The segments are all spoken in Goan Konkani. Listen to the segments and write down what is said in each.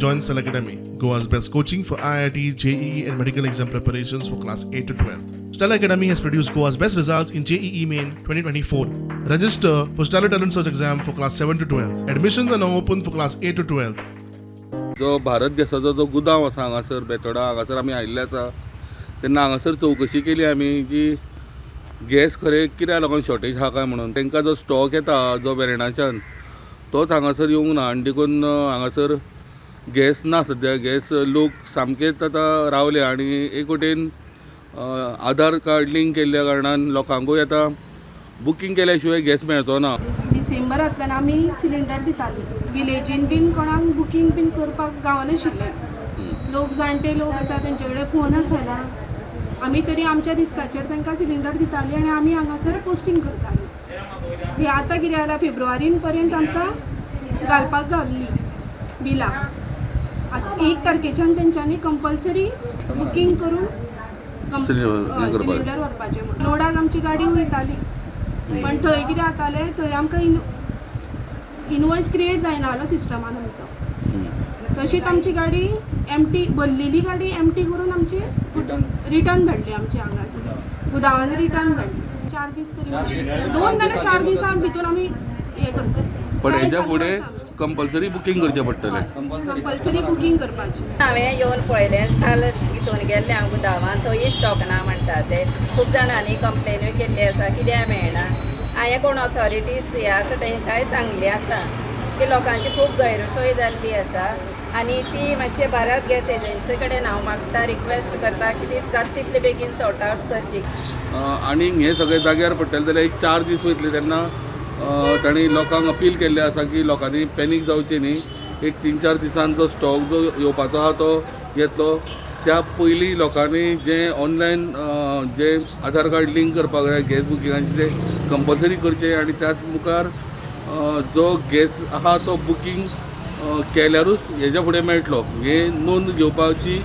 Join Stellar Academy, Goa's best coaching for IIT, JEE, and medical exam preparations for class 8 to 12. Stellar Academy has produced Goa's best results in JEE Main 2024. Register for Stellar Talent Search exam for class 7 to 12. Admissions are now open for class 8 to 12. जो भारत गॅसाचो जो गुदांव आसा हांगासर बेतोडा हांगासर आमी आयिल्ले आसा तेन्ना हांगासर चवकशी केली आमी की गॅस खरें कित्याक लागून शॉर्टेज आहा काय म्हणून. तांकां जो स्टॉक येता जो वेर्णाच्यान तोच हांगासर येवंक ना आनी देखून हांगासर गॅस ना सद्या. गॅस लोक सामकेच आतां रावले आनी एक वटेन आधार कार्ड लिंक केल्ल्या कारणान लोकांकूय आतां बुकींग केल्या शिवाय गॅस मेळचो ना. डिसेंबरांतल्यान आमी सिलिंडर दिताली. विलेजीन बीन कोणाक बुकींग बीन करपाक गावनाशिल्लें. लोक जाणटे लोक आसा, तेंचे कडेन फोन आसना. आमी तरी आमच्या रिस्काचेर तांकां सिलिंडर दिताली आनी आमी हांगासर पोस्टींग करताली. ही आतां कितें जालां, फेब्रुवारीन पर्यंत आमकां घालपाक गावल्ली बिलां. आतां 1 तारखेच्यान तेंच्यांनी कंपल्सरी बुकींग करून सिलिंडर हें करपाक. सिलिंडर व्हरपाचें म्हणून. लोडाक आमची गाडी वयताली, पण थंय कितें जातालें, थंय आमकां इनवॉयस क्रिएट जायना जालो सिस्टमान आमचो. तशीच आमची गाडी एमटी भरलेली गाडी एमटी करून आमची रिटर्न धाडली. आमची हांगासर गुदांवान रिटर्न धाडली. 4 दीस तरी, 2 नाल्यार 4 दिसां भितर आमी हें करतले. पण हेच्या फुडें कंपल्सरी बुकींग करचें पडटलें. कंपल्सरी बुकींग करपाची. हांवें येवन पळयलें काल, हितून गेल्लें हांव गुदांवान, थंय स्टॉक ना म्हणटा ते. खूब जाणांनी कंप्लेनूय केल्ली आसा, कित्याक मेळना. हांवें कोण ऑथॉरिटीज हे आसा तांकांय सांगलें आसा की लोकांची खूब गैरसोय जाल्ली आसा आनी ती मातशी भारत गॅस एजन्सी कडेन हांव मागता, रिक्वेस्ट करता की ती जाता तितले बेगीन सॉर्ट आवट करची. आनी हें सगळें जाग्यार पडटलें जाल्यार एक 4 दीस वयतले. तेन्ना तांणी लोकांक अपील केल्लें आसा की लोकांनी पॅनीक जावचें न्ही. एक 3-4 दिसान जो स्टॉक जो येवपाचो आहा तो येतलो. त्या पयलीं लोकांनी जें ऑनलायन जे आधार कार्ड लिंक करपाक जाय गॅस बुकिंगाचें तें कंपल्सरी करचें आनी त्याच मुखार जो गॅस आहा तो बुकींग केल्यारूच हेज्या फुडें मेळटलो हें नोंद घेवपाची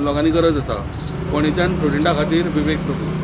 लोकांनी गरज आसा. फोंडेच्यान प्रुडंटा खातीर विवेक प्रभू.